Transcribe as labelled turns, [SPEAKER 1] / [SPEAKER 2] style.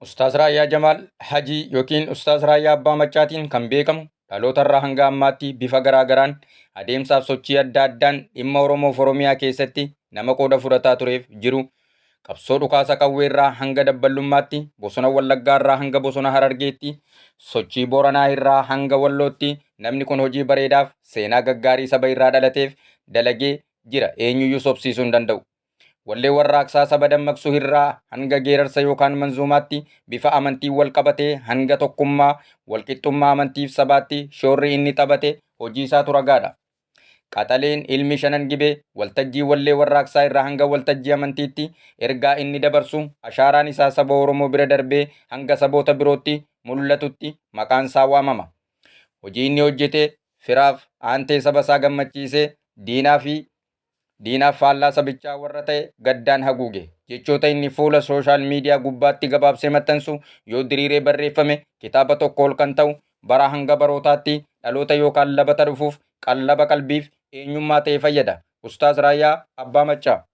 [SPEAKER 1] Ustaaz Raayyaa Jamaal Hajii yookiin Ustaaz Raayyaa Abbaa Maccaatiin kan beekamu dhalootarraa hanga ammaatti bifa garaa garaan adeemsaaf sochii adda addaan dhimma Oromoof Oromiyaa keessatti nama qooda fudhataa tureef jiru. Qabsoo dhukaasa qawweerraa hanga dabballummaatti, bosona Wallaggaarraa hanga bosona Harargeetti, sochii Booranaa irraa hanga Wallootti namni kun hojii bareedaaf seenaa gaggaarii saba irraa dhalateef dalagee jira, eenyuyyuu sobsiisuu hin danda'u. Wallee warraaqsaa saba dammaqsu irraa hanga geerarsa yookaan manzuumaatti, bifa amantiin wal qabatee hanga tokkummaa, walqixxummaa amantiif sabaatti shoorri inni taphate hojii isaatu ragaadha. Qaxaleen ilmi Shanan Gibee waltajjii wallee warraaqsaa irraa hanga waltajjii amantiitti ergaa inni dabarsu ashaaraan isaa saba Oromoo bira darbee hanga saboota birootti mul'atutti maqaan isaa waamama. Hojii inni hojjete firaaf aantee saba isaa gammachiisee diinaa fi Diinaaf faallaa sabichaa warra ta'e gaddaan haguuge. Jechoota inni fuula social media gubbaatti gabaabsee maxxansu yoo diriiree barreeffame kitaaba tokko ol kan ta'u, baraa hanga barootaatti dhaloota yookaan labata dhufuuf qallaba qalbiif eenyummaa ta'ee fayyada. Ustaaz Raayyaa Abbaa Maccaa.